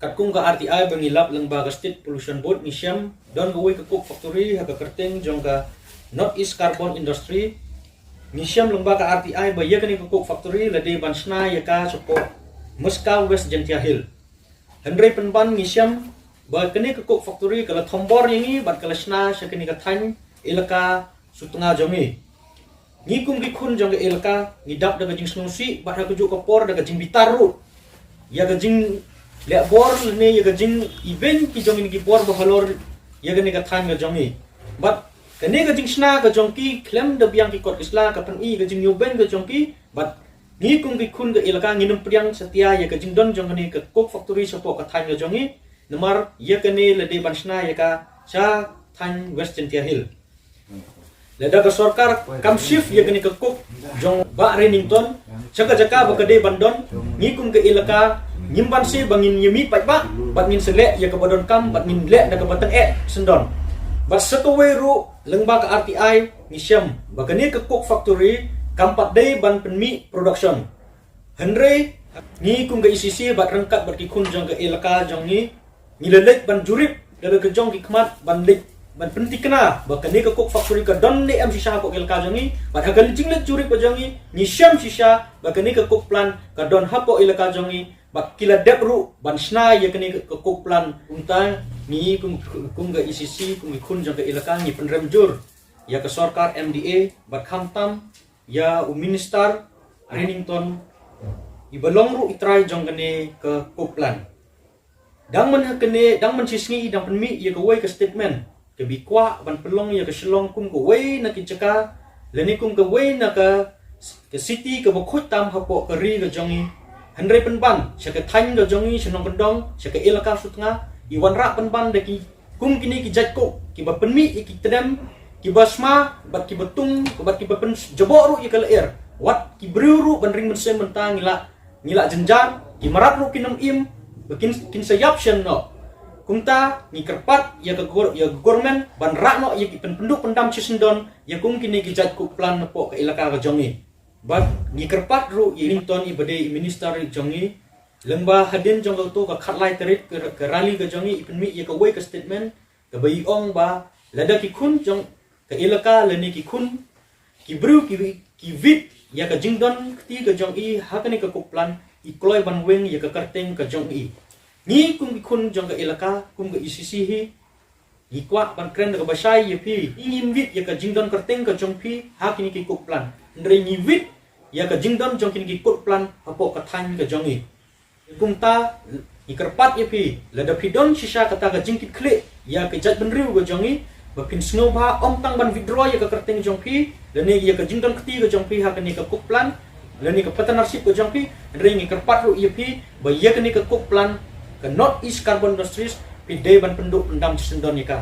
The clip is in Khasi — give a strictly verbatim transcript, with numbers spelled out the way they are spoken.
Katkum ka R T I ba ngi lap lyngba ka State Pollution Board, ngi shem don kawei ka coke factory ha ka kyrteng jong ka North East Carbon Industry. Ngi shem lyngba ka R T I ba ïa kane ka coke factory la dei ban shna ïa ka shapoh Muska, West Jaintia Hills. Hynrei pynban ngi shem ba kane ka coke factory ka la thombor ïa ngi bad ka la shna sha kane ka thaiñ elaka Sutnga jong ngi. Ngi kum ki khun jong ka elaka ngi dap da ka jingsngewsih bad ha kajuh ka por da ka jingbitar ruh ïa ka jingleh bor lane ïa ka jingibeiñ ki jong ngi ki bor ba halor ïa kane ka thaiñ ka jong ngi. Bad kane ka jingshna ka jong ki khlem da biang ki kot ki sla ka pyni ka jingïoben ka jong ki. Bad ngi kum ki khun ka elaka ngin ym pdiang satia ïa ka jingdon jong kane ka coke factory shapoh ka thaiñ ka jong ngi. Namar ïa kane la dei ban shna ïa ka sha thaiñ West Jaintia Hills. Lada ka sorkar kam shift ïa kane ka coke jong Bah Reddington sha ka jaka ba ka dei ban don, ngi kum ka elaka ngim banse ba ngin ïa mih paidbah bad ngin sa leh ïa kaba donkam bad ngin leh da kaba tyngeh syndon. Bad sa kawei ruh lyngba ka R T I ngi shem ba kane ka coke factory kam pat dei ban pynmih production. Hynrei ngi kum ka E C C bad ryngkat bad ki khun jong ka elaka jong ngi, ngi la leit ban jurip da la ka jong ki khmat ban leit ban pynthikna ba kane ka coke factory ka don ne em shisha hapoh ka elaka jong ngi. Bad ha ka jingleit jurip ka jong ngi, ngi shem shisha ba kane ka coke plant ka don hapoh elaka jong ngi bad ki la dep ruh ban shna ïa kane ka coke plant. Kumta ngi kum, kum ka E C C, kum ki khun jong ka elaka ngi pynrem jur ïa ka sorkar M D A bad khamtam ïa u minister Reddington, i ba long ruh i trai jong kane ka coke plant. Dang myn ha kane, dang myn shisngi i dang pynmih ïa kawei ka statement kaba i kwah ban pynlong ïa ka Shillong kum kawei na ki jaka lane kum kawei na ka, ka city kaba khuid tam hapoh ka ri ka jong ngi. Hynrei pynban sha ka thaiñ ka jong ngi, sha Nongkyndong, sha ka elaka Sutnga, i wanrah pynban da ki kum kine ki jait coke kiba pynmih ïa ki tdem kiba sma bad kiba tung bad kiba pynjaboh ruh ïa ka lyer. Wat ki briew ruh ban ring mynsiem mynta ngi la, ngi la jynjar, ki mrad ruh kin ym im ba kin, kin sa ïap shen noh. Kumta ngi kyrpad ïa ka gor-, ïa ka government ban rah noh ïa ki pyn-, pynduh pyndam shisyndon ïa kum kine ki jait coke plant napoh ka elaka ka jong ngi. Bad ngi kyrpad ruh ïa Reddington i ba dei i minister jong ngi, lyngba hadien jong kato ka khatlai tarik ka, ka rally ka jong ngi, i pynmih ïa kawei ka statement kaba i ong ba lada ki khun jong ka elaka lane ki khun, ki briew ki, ki wit ïa ka jingdon kti ka jong i ha kane ka coke plant, i kloi ban weng ïa ka kyrteng ka jong i. Ngi kum ki khun jong ka elaka, kum ka E C C hi, ngi kwah ban kren da kaba shai ïa phi, ngim wit ïa ka jingdon kyrteng ka jong phi ha kine ki coke plant. Hynrei ngi wit ïa ka jingdon jong kine ki coke plant hapoh ka thaiñ ka jong ngi. Kumta ngi kyrpad ïa phi, lada phi don shisha kata ka jingkitkhlieh ïa ka jaitbynriew ka jong ngi, ba phin sngewbha ym tang ban withdraw ïa ka kyrteng jong phi lane ïa ka jingdon kti ka jong phi ha kane ka coke plant lane ka partnership ka jong phi. Hynrei ngi kyrpad ruh ïa phi ba ïa kane ka coke plant, ka North East Carbon Industries, phi dei ban pynduh pyndam shisyndon ïa ka.